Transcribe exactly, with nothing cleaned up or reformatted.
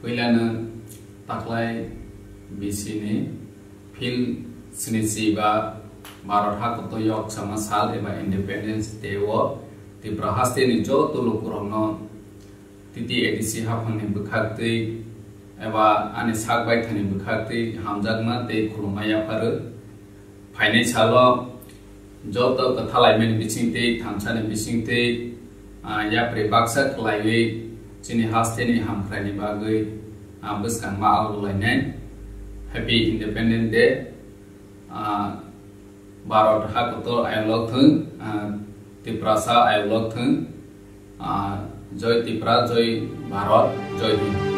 Puilano taklai bisini phil snichi ba Bharat hakoto yoksama sal eba Independence Day o Tripura hasteni joto lukurokno T T A D C haphangni bwkhaktwi eba ani sak baithani bwkhaktwi hamjakma tei khulumma yapharwi. Phainai salo joto kwthalaimani bisingtwi, thamsani bisingtwi, ah, yapri baksa khlaiwi chini hasteni hamkraini bagwi, ah, bwskangma algolainai. Happy Independence Day. Ah, Bharat hakotor ayolok thung, ah, Tiprasa ayolok thung, ah, Joy Tipra, Joy Bharat, Joy Hind.